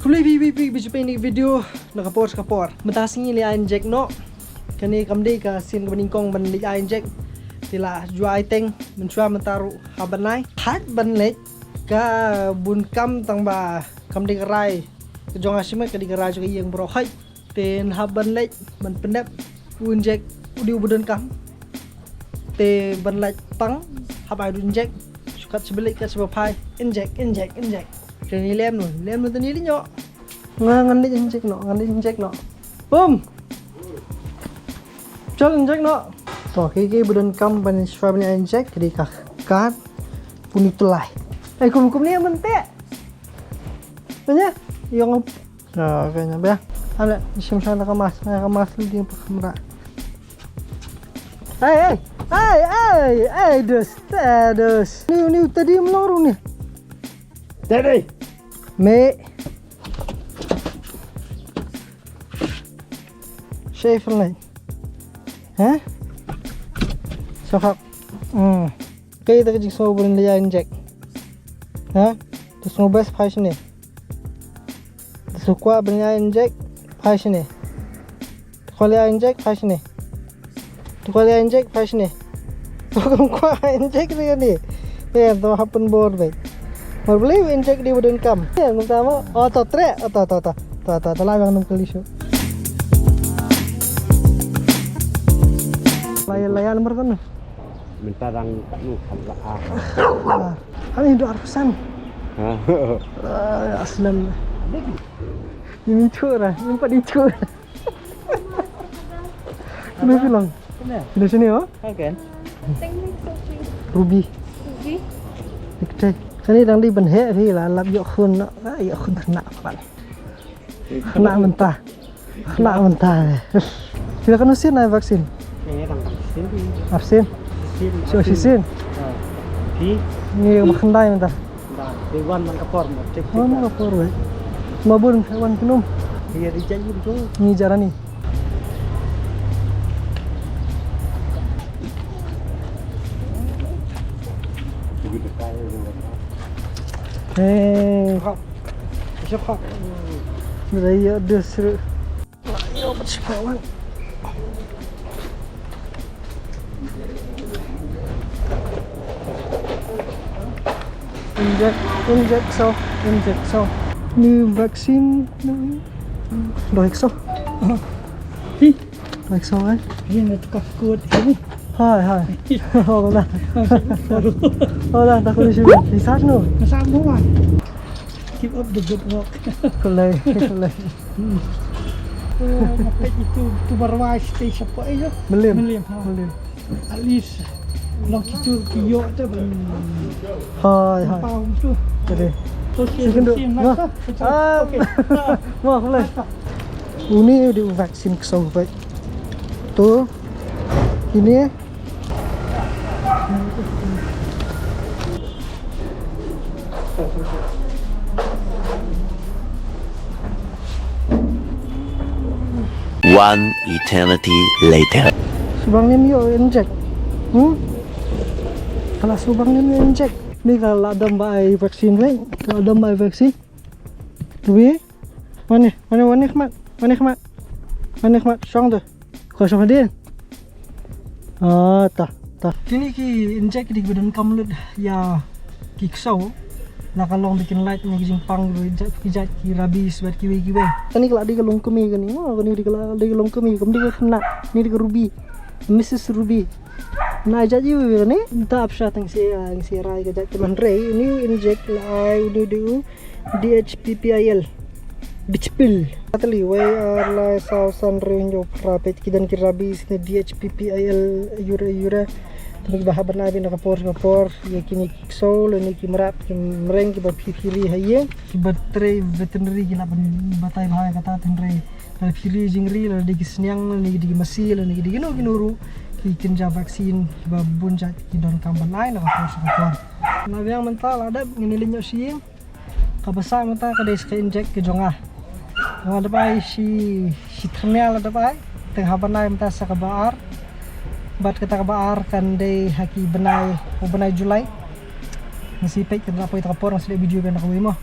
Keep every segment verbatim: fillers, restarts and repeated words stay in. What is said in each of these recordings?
Khublei phi phi phi phi phi video na ka por ka por. Mynta sngi leit ai injek noh. Kane kam dei ka sien kaba nyngkong ban leit ai injek. Te la ju ai teng mynshuwa mynta ruh hap ban ai. Thait ban leit ka bun kam tang ba kam dei ka rai ka jong nga shimet, ka dei ka rai jong ka ïing baroh hait. Te hap ban leit ban pyndep u injek u dei uba donkam. Te ban leit pang hap ai u injek. Shu kat shu ba leit kat shu ba phai, injek, injek, injek. Te ngi lem noh, lem noh te ngi leit noh. Nga ngan leit injek noh, ngan leit injek noh. Bum. Chal injek noh. To, ki ki ba donkam ban shuwa ban injek, ki dei ka kad, puni tulai. Ai kum kum ni mynta. Nanya, ïong. To, kane ba. Ale, shim shang da ka mask, da ka mask lagi pa kamera. Ai, ai, ai, ai, ai, dus, eh, dus. Ni, ni tadi melong rung ni. Tadi. Me. Shave lang. Ha? Sokap. Hmm. Kaei kata ka jingsngew ban leit ai injek? Ha? To sngew best phai shane. To sngew kwah ban leit ai injek phai shane. To kwah leit ai injek phai shane. To kwah leit ai injek phai shane. To kam kwah ai injek ri ni. Eh, to hap pynbor beit. Mar blei injek dei ba donkam. Eh, ngam tama. Oh, to treh. Oh, to, to, to. To, to, to la biang num kali shu. Layan, layan nomor tu. Mynta dang nu khat la a. Ah, ani dua ratus an. Ha. Ah, aslan. Ini tu lah, ini empat itu. Kena bilang. Kena. Kena sini oh. Kan? Ruby. Ruby. Dikte. Sini dang di benhek hi lah lap yok khun. Ah, yok khun ternak apa ni? Kena mentah. Kena mentah. Kita kena sin ai vaksin. Ni kan vaksin. Vaksin. Vaksin. Sio vaksin. Sin. Ha. Pi. Ni ba khendai mentah. Dah, di wan man ka por mo. Cek cek. Wan man ka por wei. Ma bun wan kenum. Dia di janji tu. Ni jarani. Eh. Siap, Kak. Raya desru. Ayo, cepat, Wan. Injek, injek so, injek so. Ni vaksin. Doik so. Hi. Doik so, eh. Ini nak tukar kod ini. Hai, hai. Oh, dah. Oh, dah, tak boleh sini. Di sana. Masa mau, Wan? Keep up the good work. Kulai, kulai. Hmm. Tu, mapet itu, tu baru ai stage apa eh, tu? Melim. Melim, ha. Melim. At least, long kita ki ïoh tu ban. Hai, hai. Pau tu. Jadi. Okay, sini dulu. Sini, wah. Nice, ah. Okay. Wah, kulai. Uni di vaksin kesau baik. Tu. Ini. One eternity later. Subang nim yo injek. Hmm? Kalau subang nim yo injek. Ni kalau adam ba ai vaksin, right? Kalau adam ba ai vaksin. Wi. Wane, wane, wane khmat. Wane khmat. Wane khmat. Shong tu. Ko shong hadien. Ah, ta, ta. Kini ki injek ki dei ba donkam lut ïa ki ksew. La ka long ba kin lait na ki jingpang ki jait, ki jait ki rabies bad kiwei kiwei. Kani ka la dei ka long kmie kani. Oh, kani dei ka la dei ka long kmie. Kam dei ka khynnah. Ni dei ka Ruby. Missus Ruby. Na jait iwei kani. Nta ap sha tang se, ah, se rai ka jait ka man rei. Ni injek la ai ni dei u. D H P P I L. Dichpil. Katli, wei ar lai saw san hynñiew phra peit ki don ki rabies ne D H P P I L ïura ïura. Kine kiba hap ban ai beit na ka por ka por, ïa kine ki ksew lane ki mrad ki mreng kiba phi phi ri ha ïing. Kiba trei veterinary ki lah ban batai bha ïa kata, hynrei lada phi ri jingri, lada dei ki sniang lane dei ki masi lane dei kino kino ruh, ki kynja vaksin kiba bun jait ki donkam ban ai na ka por ka por. Naba ïa mynta la dep ngin ïa leit noh sha ïing. Kaba sah mynta ka dei sa ka injek ka jong nga. Nga dep ai shi, shi thyrniang la dep ai. Te haba nai mynta sa kaba ar. Bad kata kaba ar kan dei ha ki bnai, u bnai July. Nga sa peit kan la poi ta ka por nga sa leh video ban da kawei mo.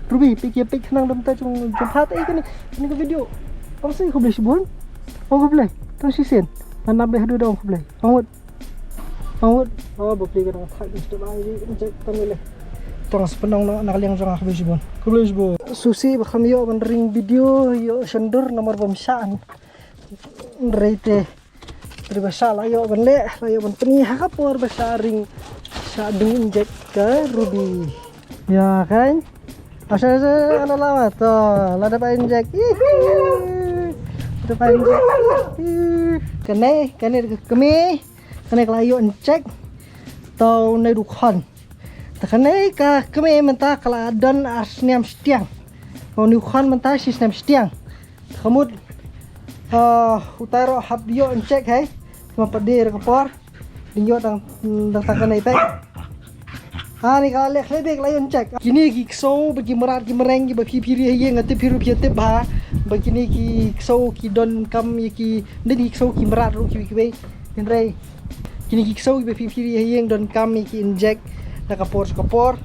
Ruby, peit ki peit khnang dam ta jong jong phat ei kane. Kane ka video. Ong sngewbha khublei shibun. Ong khublei. Tang shisien. Ngan nap beit haduh da ong khublei. Ong wut. Ong wut. Oh, bapli ka dang thak ni step ai ni. Check tang le. Tang spnong na ka liang jong nga khublei shibun. Khublei shibun. Susi ba kham ïoh ban ring video ïoh shandur namar bam shan. Rei te. Rei ba sha la ïoh ban leh, la ïoh ban pyni ha ka por ba sha ring sha ding injek ka Ruby. Ïa kan. Asha asha ala lawa to la da ba injek. Ih. Da ba injek. Ih. Kane kane ka kmie kane ka la ïoh injek. To ne du khon. Ta kane ka kmie mynta ka la don ar snem stiang. Ko ni khon mynta shi snem stiang. Khamut uh, utai ro hap ïoh injek hai. Ma padir ka por. Ding ïoh dang dang ta kane pe. Ha ni ka leh khlebek la ïoh injek. Kini ki kso ba ki mrad ki mreng ki ba phi phi ri ha ïing ati phi ru phi tip ba. Ba kini ki kso ki don kam ïa ki din ki kso ki mrad ru ki ki be. Hynrei kini ki kso ki ba phi phi ri ha ïing don kam ïa ki injek na ka por ka por.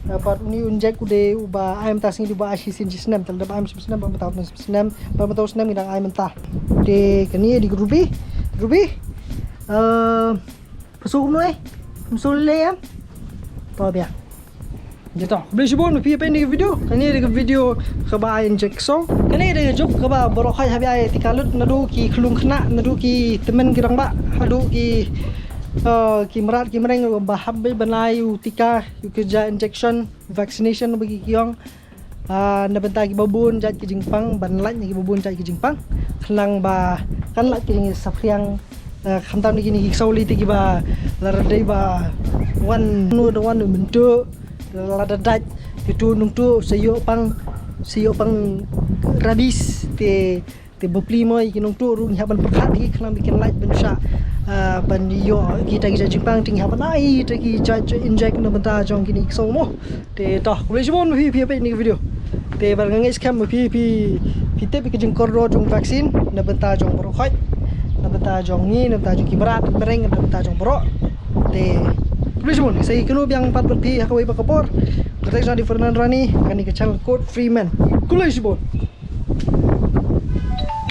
Bad uni injek u de u ba ai mynta sngi du ba ai shi sien shi snem tal da ba ai shi snem ba mynta snem ba mynta snem dang ai mynta. De kani di Ruby Ruby. Eh, pasu kumno eh? Pasu le ya. To bia. Jito, khublei shibun ba phi peit ïa ka video. Kane ïa ka video kaba ai injek kso. Kane ïa ka juk kaba baroh khoit haba ai tika lut naduh ki khlung khynnah naduh ki tymmen ki rangbah haduh ki eh, ki mrad ki mreng ba hap beit ban ai u tika u kyrja injection vaccination ba ki ong. Ah, na bynta ki babun jait ki jingpang ban lait na ki babun jait ki jingpang. Khnang ba kan lait ki jingsaphriang. Eh, khamtam na kini ki kso li te ki ba la radei ba wan nu da wan myntu la da dait ki tu nung tu sa ïoh pang sa ïoh pang rabis te te bapli mo ki nung tu ru ngi hap ban pyrkhat ki khnang ba kin lait ban sha. Ah, ban ïoh kita ki jait jingpang te ngi hap ban ai ta ki jait injek na bynta jong kini ki kso mo. Te to, khublei shibun ba phi phi peit ïa kane ka video. Te ba nga ngeit skhem ba phi phi phi tip ïa ka jingkordor jong vaccine na bynta jong baroh khoit. Na bynta jong ngi, na bynta jong ki mrad, mreng, na bynta jong baroh. Te khublei shibun, sa ïakynduh biang pat bad phi ha kawei pat ka por. Kata ka jong nga Fernand Rani, kane ka channel Code Free Man. Khublei shibun.